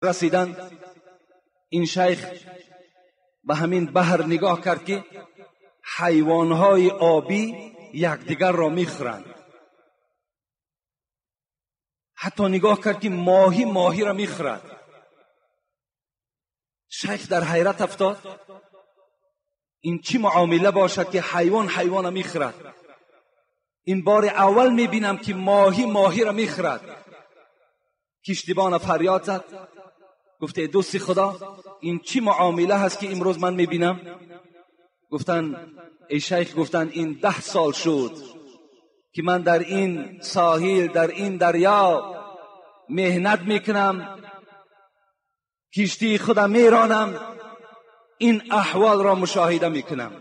Расиданд, ин шайх ба ҳамин баҳр нигоҳ кард, ки ҳайвонҳои обӣ якдигарро мехӯранд. Ҳатто нигоҳ кард, ки моҳӣ моҳиро мехӯрад. Шайх дар ҳайрат афтод. Ин чӣ муомила бошад, ки ҳайвон ҳайвонро мехӯрад? Ин бори аввал мебинам, ки моҳӣ моҳиро мехӯрад. Киштибона фарёд зад, гуфт: эй дӯсти Худо, ин чӣ муомила ҳаст, ки имрӯз ман мебинам? Гуфтанд: эй шайх, гуфтанд, ин 10 сол шуд, ки ман дар ин соҳил, дар ин дарё меҳнат мекунам, киштии худам меронам, ин аҳволро мушоҳида мекунам,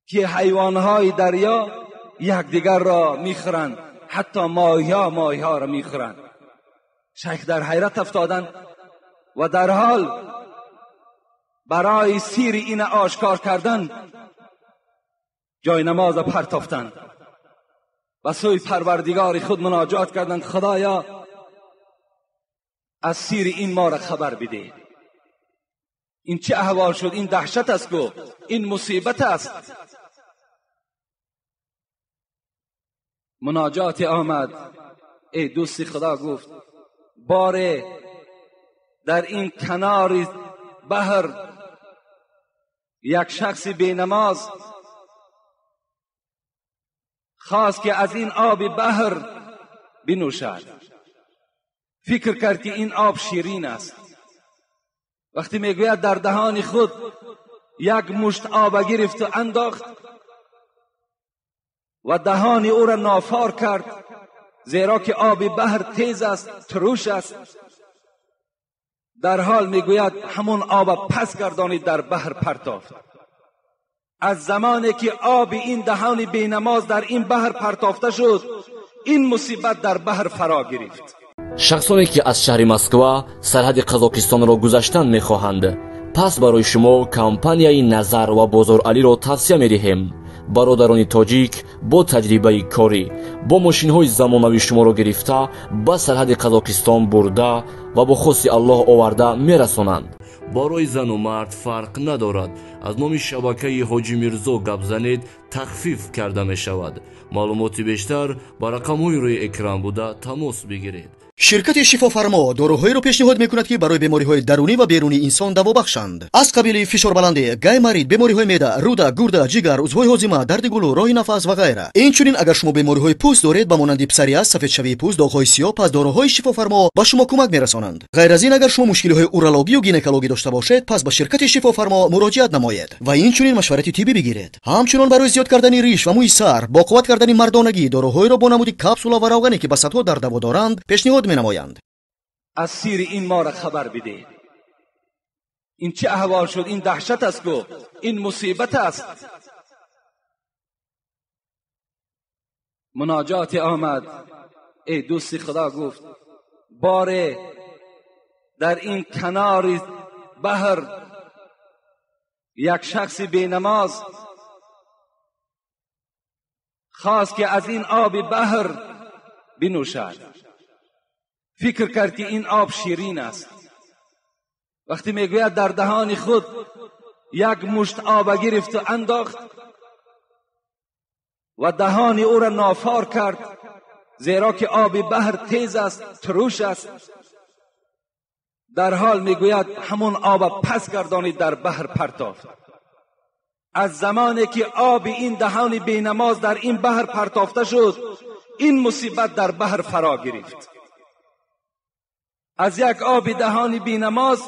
ки ҳайвонҳои дарё якдигарро мехӯранд, ҳатто моҳиҳо моҳиҳоро мехӯранд. Шайх дар ҳайрат афтоданд ва дар ҳол барои сири ин ошкор кардан ҷои намоз партофтанд, ба сӯи Парвардигори худ муноҷот карданд: Худоё, аз сири ин моро хабар бидеҳ. Ин чӣ аҳвол шуд? Ин даҳшат аст ку, ин мусибат аст. Муноҷот омад. Эй дӯсти Худо, гуфт: боре дар ин канори баҳр як шахси бенамоз хост, ки аз ин оби баҳр бинӯшад. Фикр кард, ки ин об ширин аст. Вақте мегӯяд, дар даҳони худ як мушт об гирифту андохт ва даҳони ӯро нофор кард, зеро ки оби баҳр тез аст, туруш аст. Дар ҳол мегӯяд, ҳамон об пас гардонид, дар баҳр партофт. Аз замоне ки оби ин даҳони бенамоз дар ин баҳр партофта шуд, ин мусибат дар баҳр фаро гирифт. Шахсоне ки аз шаҳри Москва сарҳади Қазоқистонро гузаштан мехоҳанд, пас барои шумо компанияи Назар ва Бозоралиро тавсия медиҳем. Бародарони тоҷик бо таҷрибаи корӣ бо мошинҳои замонавӣ шуморо гирифта ба сарҳади Қазоқистон бурда ва бо хости Аллоҳ оварда мерасонанд. Барои зану мард фарқ надорад. Аз номи шабакаи Ҳоҷи Мирзо гап занед, тахфиф карда мешавад. Маълумоти бештар ба рақамҳои рӯи экран буда тамос бигиред. Ширкати Шифофармо доруҳоеро пешниҳод мекунад, ки барои бемориҳои дарунӣ ва берунии инсон даво бахшанд. Аз қабили фишорбаландӣ, гайморит, бемориҳои меъда, рӯда, гурда, ҷигар, узвҳои ҳозима, дарди гулӯ, роҳи нафас ва ғайра. Инчунин агар шумо бемориҳои пӯст доред, ба монанди псориаз, сафедшавии пӯст, доғҳои сиёҳ, пас доруҳои Шифофармо ба шумо кӯмак мерасонанд. Ғайр аз ин, агар шумо мушкилиҳои урологию гинекологӣ дошта бошед, пас ба ширкати Шифофармо муроҷиат намоед ва инчунин машварати тиббӣ бигиред. Ҳамчунон барои зиёд кардани риш ва мӯи сар, бо қувват кардани мардонагӣ, доруҳоеро бо намуди капсула ва равғане, ки ба садҳо дард даво доранд, пешниҳод менамоянд. Аз сири ин моро хабар бидеҳ. Ин чӣ аҳвол шуд? Ин даҳшат аст ку, ин мусибат аст. Муноҷот омад. Эй дӯсти Худо, гуфт: боре дар ин канори баҳр як шахси бенамоз хост, ки аз ин оби баҳр бинӯшад. Фикр кард, ки ин об ширин аст. Вақте мегӯяд, дар даҳони худ як мушт об гирифту андохт ва даҳони ӯро нофор кард, зеро ки оби баҳр тез аст, туруш аст. Дар ҳол мегӯяд, ҳамон об пас гардонид, дар баҳр партофт. Аз замоне ки оби ин даҳони бенамоз дар ин баҳр партофта шуд, ин мусибат дар баҳр фаро гирифт. Аз як оби даҳони бенамоз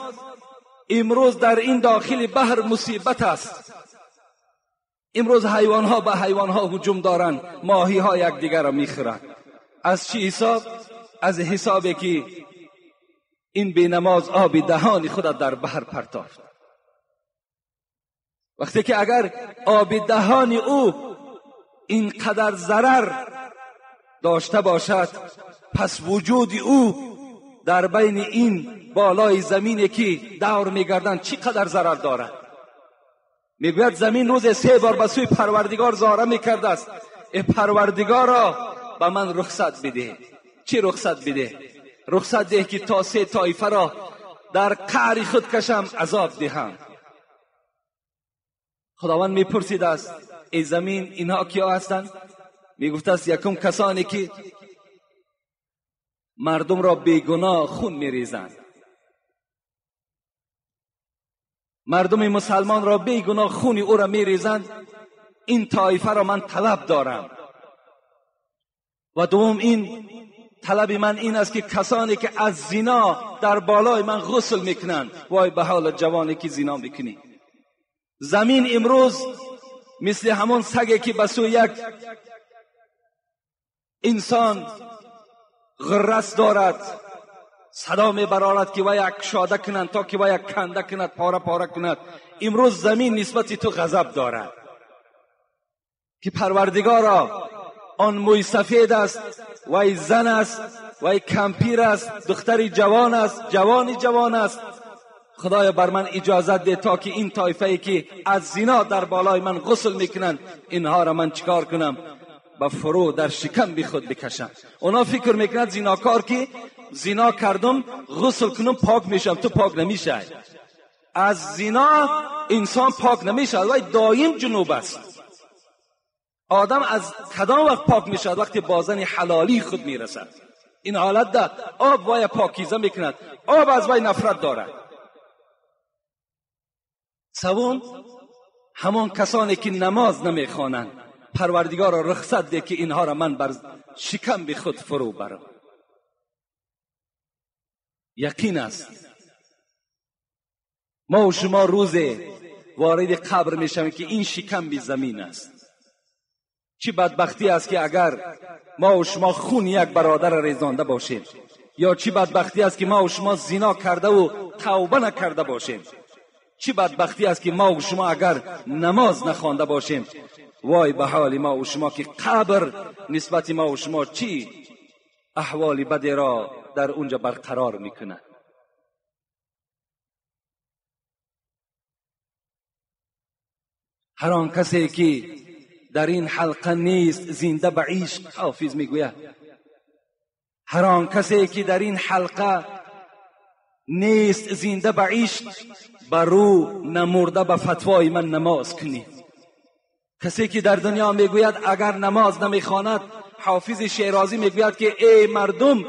имрӯз дар ин дохили баҳр мусибат аст. Имрӯз ҳайвонҳо ба ҳайвонҳо ҳуҷум доранд, моҳиҳо якдигарро мехӯранд. Аз чӣ ҳисоб? Аз ҳисобе ки ин бенамоз оби даҳони худро дар баҳр партофт. Вақте ки агар оби даҳони ӯ ин қадар зарар дошта бошад, пас вуҷуди ӯ дар байни ин болои замине ки давр мегарданд чӣ қадар зарар дорад. Мегӯяд, замин рӯзе 3 бор ба сӯи Парвардигор зора мекардааст: э Парвардигоро, ба ман рухсат бидеҳ. Чӣ рухсат бидеҳ? Рухсат деҳ, ки то 3 тоифаро در قعر خود کشم عذاب دهم. خداوند میپرسید است ای زمین اینها کیا هستند؟ میگفت است یکم کسانی که مردم را بیگناه خون میریزند، مردم مسلمان را بیگناه خون او را میریزند، این طایفه را من طلب دارم. و دوم این طلب من این است که کسانی که از زنا در بالای من غسل میکنند، وای به حال جوانی که زنا میکنی. زمین امروز مثل همون سگی که به سوی یک انسان غرس دارد، صدا میبرارد که وی کشاده کنند تا که وی کنده کند، پاره پاره کند. امروز زمین نسبت تو غضب دارد که پروردگارا آن موی سفید است، وی زن است، وی کمپیر است، دختری جوان است، جوانی جوان است. خدایا بر من اجازت ده تا که این طایفه ای که از زنا در بالای من غسل میکنند اینها را من چیکار کنم؟ به فرو در شکم بی خود بکشم. اونا فکر میکنند زیناکار که زنا کردم غسل کنم پاک میشم، تو پاک نمیشی. از زنا انسان پاک نمیشد، ولی دایم جنوب است. آدم از کدام وقت پاک میشد؟ وقتی با زن حلالی خود میرسد. این حالت ده آب وای پاکیزه میکند، آب از وای نفرت دارد. سوم همان کسانی که نماز نمیخوانند، پروردگار را رخصت ده که اینها را من بر شکم به خود فرو برم. یقین است ما و شما روز وارد قبر میشویم که این شکم بی زمین است. چه بدبختی است که اگر ما و شما خون یک برادر ریزانده باشیم، یا چه بدبختی است که ما و شما زنا کرده و توبه نکرده باشیم. چه بدبختی است که ما و شما اگر نماز نخوانده باشیم. وای به حال ما و شما که قبر نسبت ما و شما چی احوال بدی را در اونجا برقرار میکنه. هر آن کسی که در این حلقه نیست زنده به عشق، حافظ میگوید هر آن کسی که در این حلقه نیست زنده به عشق، برو نمرده به فتوای من نماز کنی. کسی که در دنیا میگوید اگر نماز نمیخواند، حافظ شیرازی میگوید که ای مردم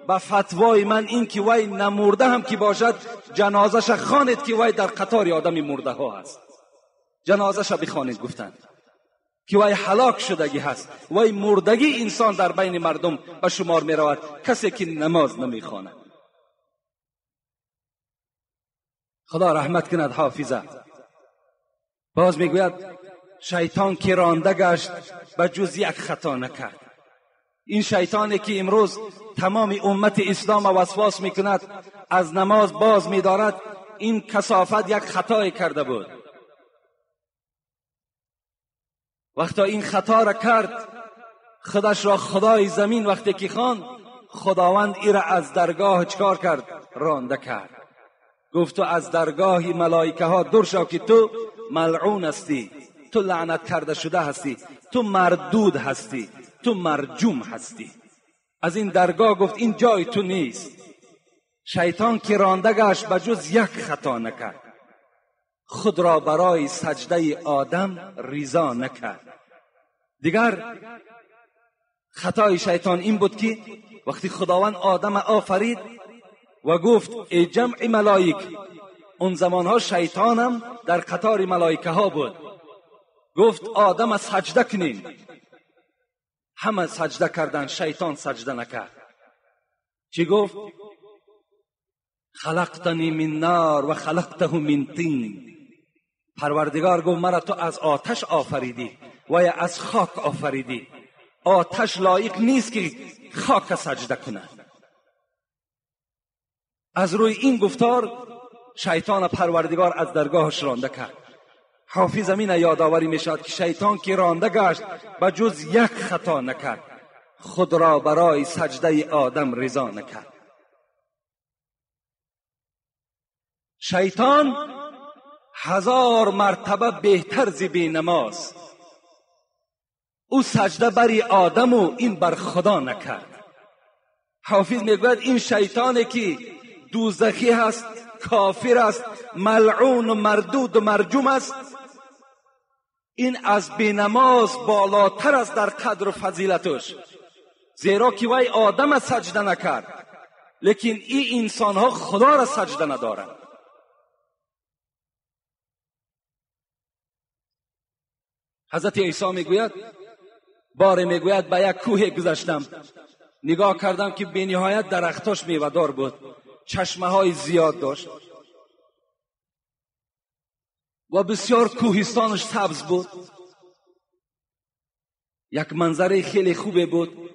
به فتوای من این که وی نمرده هم که باشد جنازش خوانید که وی در قطار آدم مرده ها هست. جنازش بخوانید گفتند که وی هلاک شدگی هست، وی مردگی انسان در بین مردم به شمار می رود کسی که نماز نمیخواند. خدا رحمت کند حافظه. باز میگوید شیطان که رانده گشت به جز یک خطا نکرد. این شیطانی که امروز تمام امت اسلام وسواس میکند، از نماز باز میدارد، این کثافت یک خطای کرده بود. وقتا این خطا را کرد، خودش را خدای زمین وقتی که خواند، خداوند ای را از درگاه چکار کرد؟ رانده کرد. گفت تو از درگاه ملائکه ها دور شو که تو ملعون هستی، تو لعنت کرده شده هستی، تو مردود هستی، تو مرجوم هستی. از این درگاه گفت این جای تو نیست. شیطان که رانده گشت به جز یک خطا نکرد، خود را برای سجده آدم ریزا نکرد. دیگر خطای شیطان این بود که وقتی خداوند آدم آفرید و گفت ای جمع ملائک، اون زمانها شیطانم در قطار ملائکه ها بود، گفت آدم سجده کنین. همه سجده کردن، شیطان سجده نکرد. چی گفت؟ خلقتنی من نار و خلقته من طین. پروردگار گفت مرا تو از آتش آفریدی و یا از خاک آفریدی. آتش لایق نیست که خاک سجده کند. از روی این گفتار شیطان پروردگار از درگاهش رانده کرد. حافظ امین یادآوری میشد که شیطان که رانده گشت به جز یک خطا نکرد، خود را برای سجده آدم رضا نکرد. شیطان 1000 مرتبه بهتر ز بی نماز. او سجده بری آدم و این بر خدا نکرد. حافظ میگوید این شیطانی که دوزخی هست، کافر است، ملعون و مردود و مرجوم است، این از بینماز بالاتر است در قدر و فضیلتش، زیرا که وی آدم سجده نکرد، لیکن این انسان ها خدا را سجده ندارند. حضرت عیسی میگوید، باره میگوید به یک کوه گذشتم، نگاه کردم که به نهایت درختاش میوه‌دار بود، چشمه های زیاد داشت و بسیار کوهستانش سبز بود، یک منظره خیلی خوبه بود.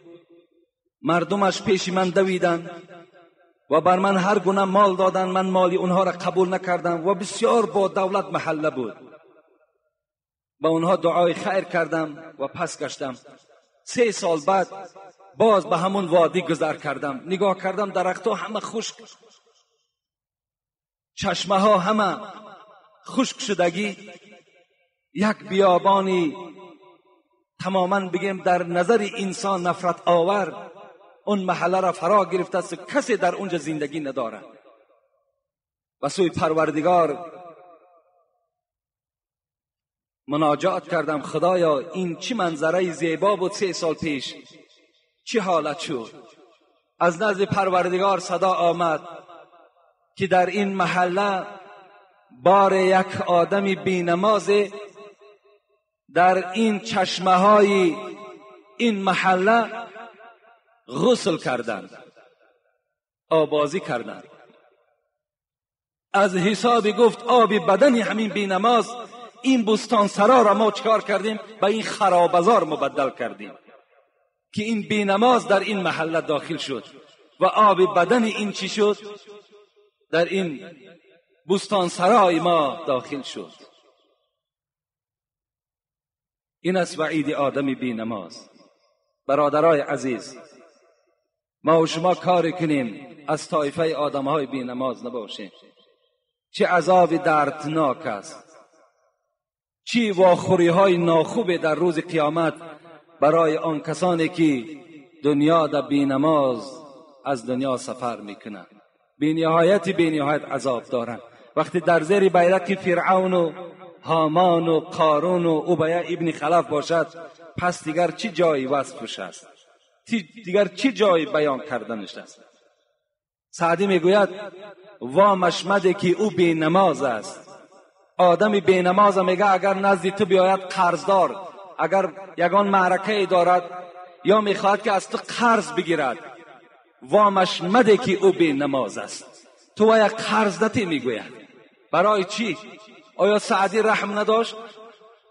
مردمش پیش من دویدن و بر من هر گونه مال دادن، من مالی اونها را قبول نکردم و بسیار با دولت محله بود. با اونها دعای خیر کردم و پس گشتم. 3 سال بعد باز به همون وادی گذر کردم، نگاه کردم درختها همه خشک، چشمه ها همه خشک شدگی، یک بیابانی تماما بگیم در نظر انسان نفرت آور اون محله را فرا گرفته است، کسی در اونجا زندگی نداره. و سوی پروردگار مناجات کردم، خدایا این چه منظره زیبا بود 3 سال پیش، چه حالت شد؟ از نزد پروردگار صدا آمد که در این محله بار یک آدم بی نماز در این چشمه های این محله غسل کردند، آبازی کردند. از حساب گفت آب بدن همین بی نماز این بستان سرا را ما چکار کردیم؟ به این خرابزار مبدل کردیم که این بی نماز در این محله داخل شد و آب بدن این چی شد؟ در این بستان سرای ما داخل شد. این است وعید آدم بی نماز. برادرای عزیز، ما و شما کار کنیم از طایفه آدمهای بی نماز نباشیم. چه عذاب دردناک است، چه واخوری های ناخوب در روز قیامت برای آن کسانی که دنیا در بی نماز از دنیا سفر میکنند. بی نهایت بی نهایت عذاب دارند. وقتی در زیر بیرق فرعون و هامان و قارون و ابی ابن خلف باشد، پس دیگر چه جایی وصفش است؟ دیگر چه جایی بیان کردنش است؟ سعدی میگوید وامش مده که او بی نماز است. آدم بی نماز میگه اگر نزد تو بیاید قرضدار، اگر یگان معرکه دارد یا میخواهد که از تو قرض بگیرد، وامش مده که او بی نماز است. تو یک قرض دتی میگوید. برای چی؟ آیا سعدی رحم نداشت؟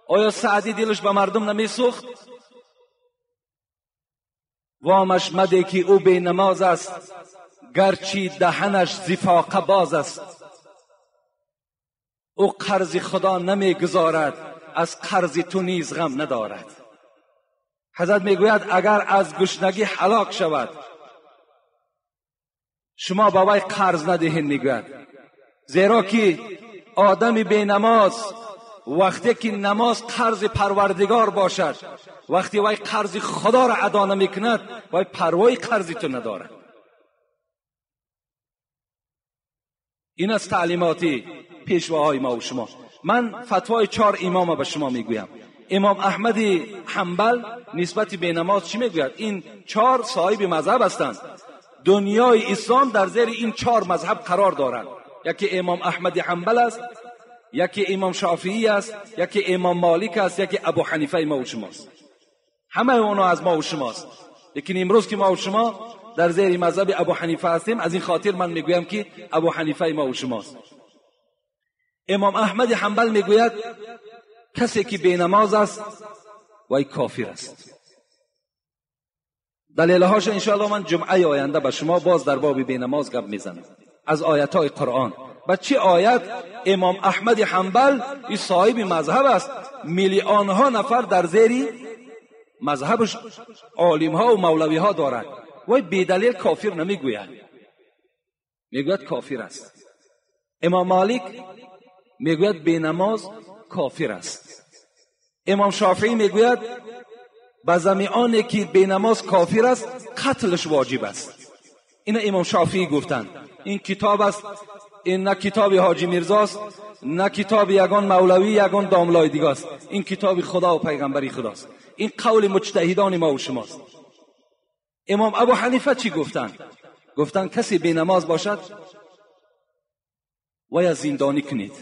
آیا سعدی دلش به مردم نمیسوخت؟ وامش مده که او بی نماز است، گرچه دهنش زفاقه باز است. او قرض خدا نمیگذارد، از قرض تو نیز غم ندارد. حضرت میگوید اگر از گشنگی هلاک شود شما با وی قرض ندهید، میگوید، زیرا که آدم بی نماز وقتی که نماز قرض پروردگار باشد، وقتی وی قرض خدا را ادا نمیکند، وی پروای قرض تو ندارد. این از تعلیمات پیشواهای ما و شما. من فتوای 4 امام به شما میگویم. امام احمد حنبل نسبت به نماز چی میگوید؟ این 4 صاحب مذهب هستند. دنیای اسلام در زیر این 4 مذهب قرار دارند. یکی امام احمد حنبل است، یکی امام شافعی است، یکی امام مالک است، یکی ابو حنیفه ما و شماست. همه اونا از ما و شماست. لیکن امروز که ما و شما در زیر مذهب ابو حنیفه هستیم، از این خاطر من میگویم که ابو حنیفه ما و شماست. امام احمد حنبل میگوید کسی که بی نماز است وی کافر است. دلیلهاش انشاءالله من جمعه آینده به شما باز در باب بی نماز گپ میزنم از آیتهای قرآن. و چه آیت؟ امام احمد حنبل این صاحب مذهب است، میلیون ها نفر در زیر مذهبش عالم ها و مولوی ها دارد. وی بی دلیل کافر نمیگوید، میگوید کافر است. امام مالک میگوید بی نماز کافر است. امام شافعی میگوید به زمیانی که بی نماز کافر است قتلش واجب است. این امام شافعی گفتند. این کتاب است، این نه کتاب حاجی میرزاست، نه کتاب یگان مولوی، یگان داملای دیگه است. این کتاب خدا و پیغمبری خداست. این قول مجتهدان ما و شماست. امام ابو حنیفه چی گفتن؟ گفتن کسی بی نماز باشد و یا زندانی کنید،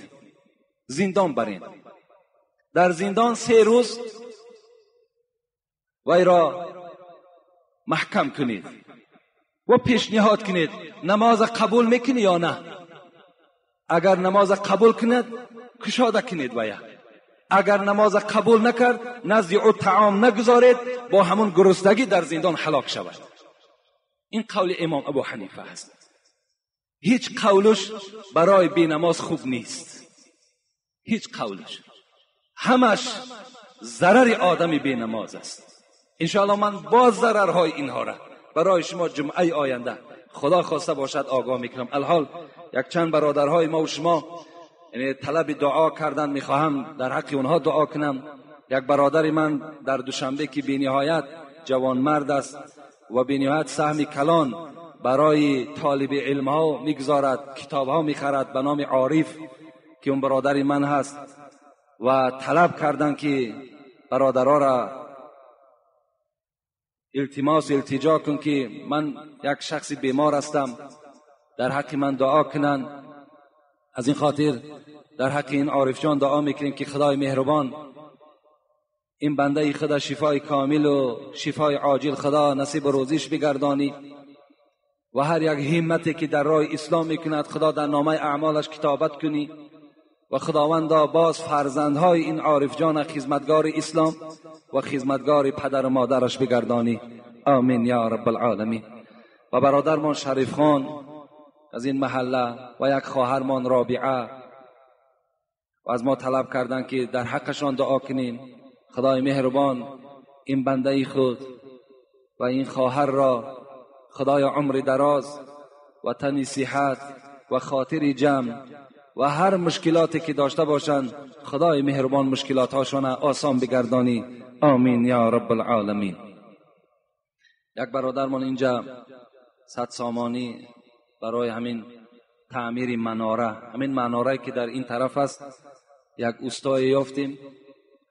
زندان برین، در زندان 3 روز وی را محکم کنید و پیشنهاد کنید نماز قبول میکنی یا نه. اگر نماز قبول کند کشاده کنید ویا، اگر نماز قبول نکرد نزد او طعام نگذارید، با همون گرسنگی در زندان هلاک شود. این قول امام ابو حنیفه است. هیچ قولش برای بی نماز خوب نیست، هیچ قولش، همش ضرر آدم بی نماز است. انشاءالله من باز ضررهای اینها را برای شما جمعه آینده خدا خواسته باشد آگاه میکنم. الحال یک چند برادرهای ما و شما یعنی طلب دعا کردن، میخواهم در حق اونها دعا کنم. یک برادر من در دوشنبه که بی نهایت جوان مرد است و بی نهایت سهم کلان برای طالب علم ها میگذارد، کتاب ها میخرد، به نام عارف که اون برادر من هست و طلب کردن که برادرها را التماس التجا کن که من یک شخص بیمار هستم، در حق من دعا کنن. از این خاطر در حق این عارف جان دعا میکنیم که خدای مهربان این بنده خدا شفای کامل و شفای عاجل خدا نصیب روزیش بگردانی و هر یک همتی که در راه اسلام میکند خدا در نامه اعمالش کتابت کنی و خداوندا باز فرزندهای این عارف جان خدمتگار اسلام و خدمتگار پدر و مادرش بگردانی. آمین یا رب العالمین. و برادرمان شریف خان از این محله و یک خواهرمان رابعه و از ما طلب کردند که در حقشان دعا کنیم. خدای مهربان این بنده خود و این خواهر را خدای عمر دراز و تن صحت و خاطر جمع و هر مشکلاتی که داشته باشند خدای مهربان مشکلات هاشان آسان بگردانی. آمین یا رب العالمین. یک برادرمان اینجا 100 سامانی برای همین تعمیر مناره، همین مناره که در این طرف است، یک اوستای یافتیم،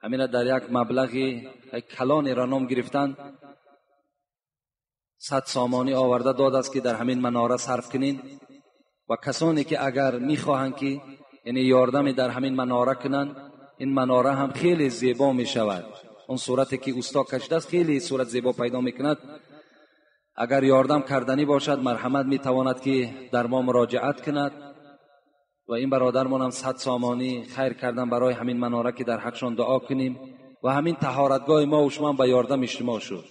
همین در یک مبلغ کلانی را نام گرفتن، 100 سامانی آورده داد است که در همین مناره صرف کنین و کسانی که اگر میخواهند که یعنی یاردم در همین مناره کنند، این مناره هم خیلی زیبا میشود. اون صورتی که اوستا کشیده است خیلی صورت زیبا پیدا میکند. اگر یاردم کردنی باشد مرحمت میتواند که در ما مراجعت کند. و این برادرمان هم 100 سامانی خیر کردن برای همین مناره که در حقشان دعا کنیم و همین طهارتگاه ما و شما به یاردم اجتماع شد،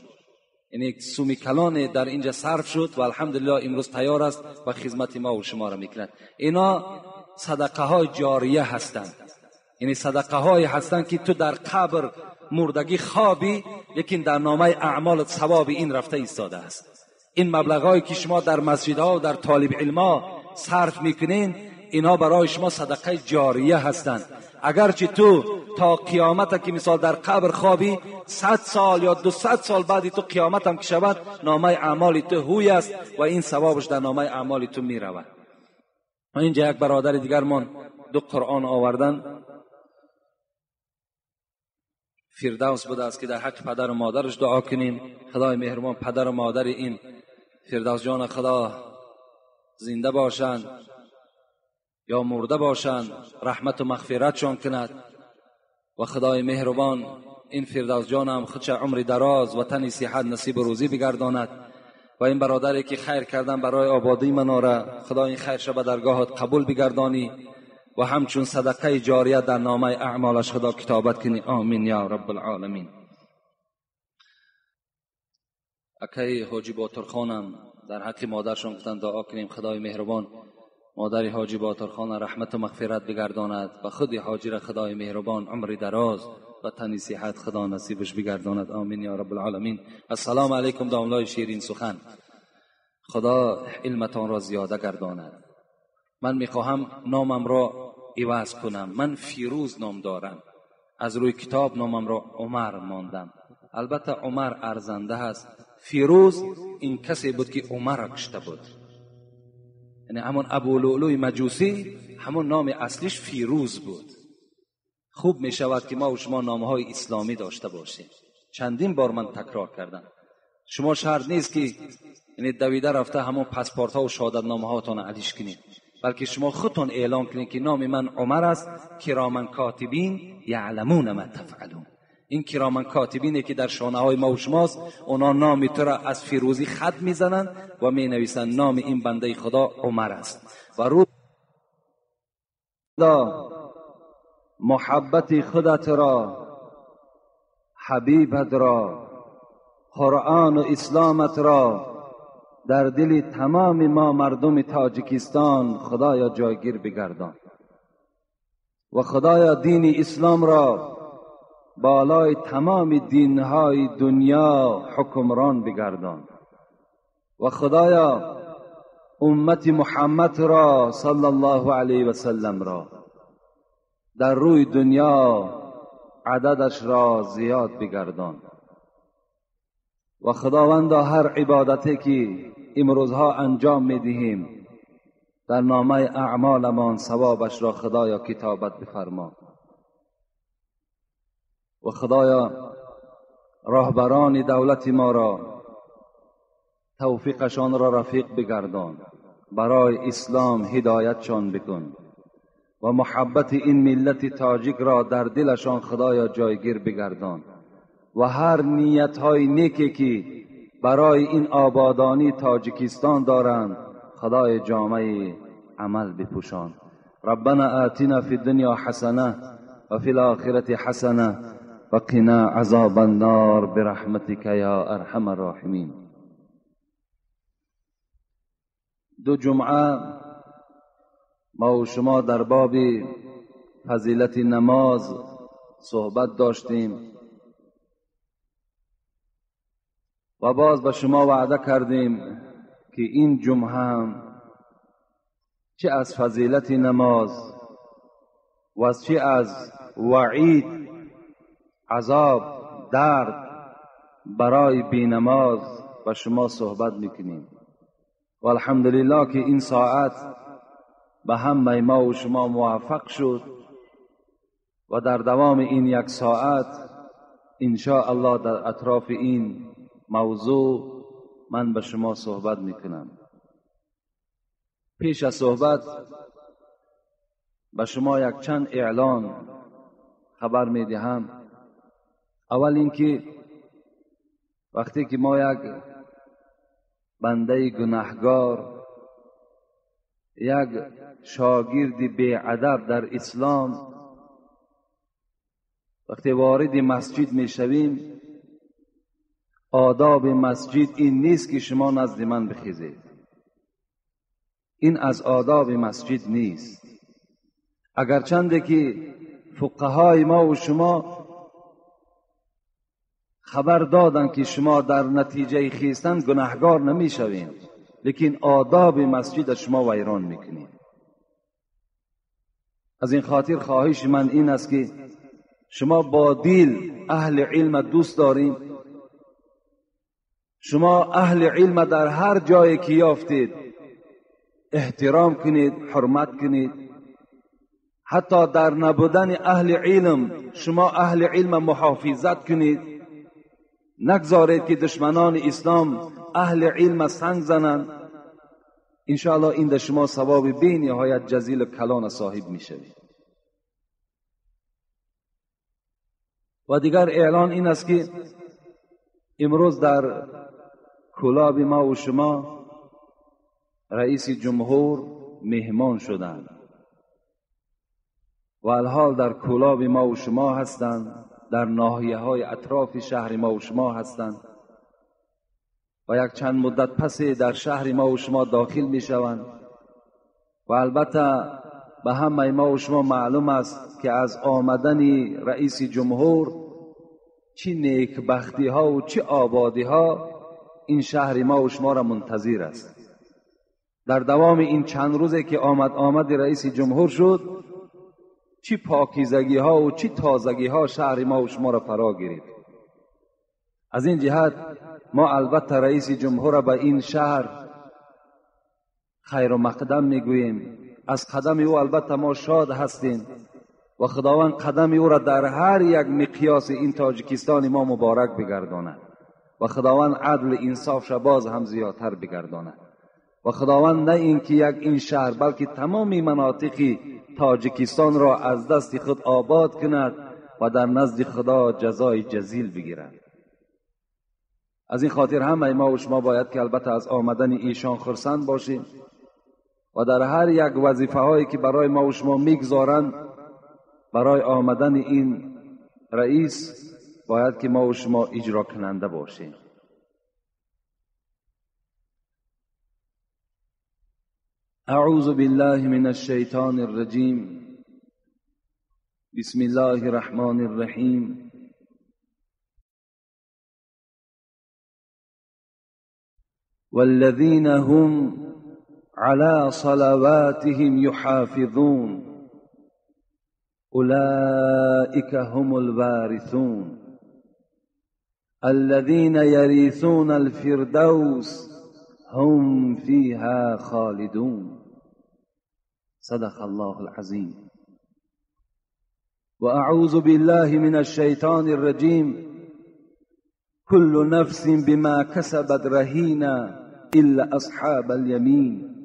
یعنی سومی کلان در اینجا صرف شد و الحمدلله امروز تیار است و خدمت ما و شما را میکند. اینا صدقه های جاریه هستند، یعنی صدقه های هستند که تو در قبر مردگی خوابی، لیکن در نامه اعمال ثواب این رفته ایستاده است. این مبلغ که شما در مسجدها و در طالب علما صرف میکنین، اینا برای شما صدقه جاریه هستند. اگرچه تو تا قیامت که مثال در قبر خوابی، 100 سال یا 200 سال بعدی تو قیامت هم که شود، نامه اعمال تو هوی است و این ثوابش در نامه اعمال تو می رود. اینجا یک برادر دیگرمان 2 قرآن آوردن، فردوس بوده است که در حق پدر و مادرش دعا کنیم. خدای مهربان پدر و مادر این فردوس جان خدا زنده باشند یا مرده باشند، رحمت و مغفرتشان کند و خدای مهربان این فردوس جان هم خودش عمر دراز و تن صحت نصیب روزی بگرداند. و این برادری که خیر کردن برای آبادی مناره، خدا این خیر به درگاهت قبول بگردانی و همچون صدقه جاریه در نامه اعمالش خدا کتابت کنی. آمین یا رب العالمین. اکی حاجی باترخانم در حق مادرشان گفتن دعا کنیم خدای مهربان مادر حاجی باترخان رحمت و مغفرت بگرداند و خود حاجی را خدای مهربان عمر دراز و تنی صحت خدا نصیبش بگرداند. آمین یا رب العالمین. السلام علیکم داملای شیرین سخن، خدا علمتان را زیاده گرداند. من میخواهم نامم را عوض کنم، من فیروز نام دارم، از روی کتاب نامم را عمر ماندم. البته عمر ارزنده است، فیروز این کسی بود که عمر را کشته بود. یعنی همون ابولؤلؤ مجوسی همون نام اصلیش فیروز بود. خوب می شود که ما و شما نامهای اسلامی داشته باشیم. چندین بار من تکرار کردم، شما شرط نیست که یعنی دویده رفته همون پاسپورت ها و شهادتنامه هاتون علیش کنید، بلکه شما خودتون اعلام کنید که نام من عمر است، کرامن کاتبین یعلمون ما تفعلون. این کرامن کاتبینی که در شانه های ما و شماست، اونا نام تو را از فیروزی خط میزنند و می نویسند نام این بنده خدا عمر است. و رو محبت خودت را، حبیبت را، قرآن و اسلامت را در دل تمام ما مردم تاجیکستان خدایا جایگیر بگردان و خدایا دین اسلام را بالای تمام دینهای دنیا حکمران بگردان و خدایا امت محمد را صلی الله علیه و سلم را در روی دنیا عددش را زیاد بگردان و خداوندا هر عبادتی که امروزها انجام میدهیم در نامه اعمالمان ثوابش را خدایا کتابت بفرما و خدایا راهبران دولت ما را توفیقشان را رفیق بگردان، برای اسلام هدایتشان بکن و محبت این ملت تاجیک را در دلشان خدایا جایگیر بگردان و هر نیت های نیکی که برای این آبادانی تاجیکستان دارند خدای جامعه عمل بپوشان. ربنا آتنا فی الدنیا حسنه و فی الآخرة حسنه و قنا عذاب النار برحمتک یا ارحم الراحمین. دو جمعه ما و شما در باب فضیلت نماز صحبت داشتیم و باز به شما وعده کردیم که این جمعه هم چه از فضیلت نماز و چه از وعید، عذاب، درد برای بی نماز به شما صحبت میکنیم و الحمدلله که این ساعت به همه ما و شما موفق شد و در دوام این یک ساعت ان شاء الله در اطراف این موضوع من به شما صحبت میکنم. پیش از صحبت به شما یک چند اعلان خبر میدهم. اول اینکه وقتی که ما یک بنده گناهگار، یک شاگرد بی‌ادب در اسلام وقتی وارد مسجد میشویم، آداب مسجد این نیست که شما نزد من بخیزید، این از آداب مسجد نیست. اگرچنده که فقهای ما و شما خبر دادن که شما در نتیجه خیستن گناهگار نمیشوین، لیکن آداب مسجد شما ویران میکنید. از این خاطر خواهش من این است که شما با دل اهل علم دوست داریم، شما اهل علم در هر جایی که یافتید احترام کنید، حرمت کنید. حتی در نبودن اهل علم شما اهل علم محافظت کنید، نگذارید که دشمنان اسلام اهل علم سنگ زنند. انشاءالله این در شما ثواب بی نهایت جزیل و کلان صاحب میشوید. و دیگر اعلان این است که امروز در کلاب ما و شما رئیس جمهور مهمان شدند و الحال در کلاب ما و شما هستند، در ناحیه های اطراف شهر ما و شما هستند و یک چند مدت پس در شهر ما و شما داخل می شوند. و البته به همه ما و شما معلوم است که از آمدن رئیس جمهور چه نیکبختی ها و چه آبادی ها این شهر ما و شما را منتظر است. در دوام این چند روزی که آمد رئیس جمهور شد، چه پاکیزگی ها و چه تازگی ها شهر ما و شما را فرا گرفت. از این جهت ما البته رئیس جمهور را به این شهر خیر و مقدم میگوییم. از قدم او البته ما شاد هستیم و خداوند قدم او را در هر یک مقیاس این تاجیکستان ما مبارک بگرداند و خداوند عدل انصاف را باز هم زیادتر بگرداند و خداوند نه اینکه یک این شهر بلکه تمام مناطق تاجیکستان را از دست خود آباد کند و در نزد خدا جزای جزیل بگیرد. از این خاطر همه ما و شما باید که البته از آمدن ایشان خرسند باشیم و در هر یک وظیفه هایی که برای ما و شما میگذارند برای آمدن این رئیس باید که ما و شما اجرا کننده باشیم. اعوذ بالله من الشیطان الرجیم. بسم الله الرحمن الرحیم. والذین هم على صلواتهم يحافظون أولئك هم الوارثون الذين يرثون الفردوس هم فيها خالدون. صدق الله العظيم. وأعوذ بالله من الشيطان الرجيم. كل نفس بما كسبت رهينة إلا أصحاب اليمين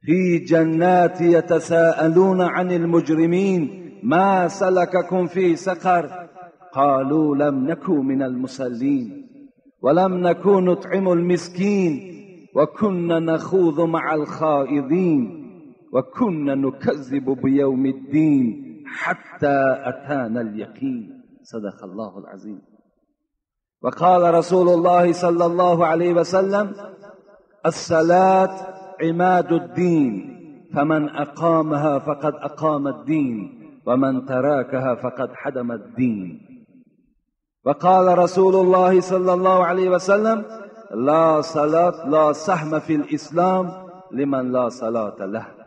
في جنات يتساءلون عن المجرمين ما سلككم في سقر قالوا لم نكن من المصلين ولم نكن نطعم المسكين وكنا نخوض مع الخائضين وكنا نكذب بيوم الدين حتى أتانا اليقين. صدق الله العظيم. وقال رسول الله صلى الله عليه وسلم: الصلاة عماد الدين، فمن أقامها فقد أقام الدين، ومن تركها فقد حدم الدين. وقال رسول الله صلى الله عليه وسلم: لا صلاة لا سهم في الإسلام لمن لا صلاة له.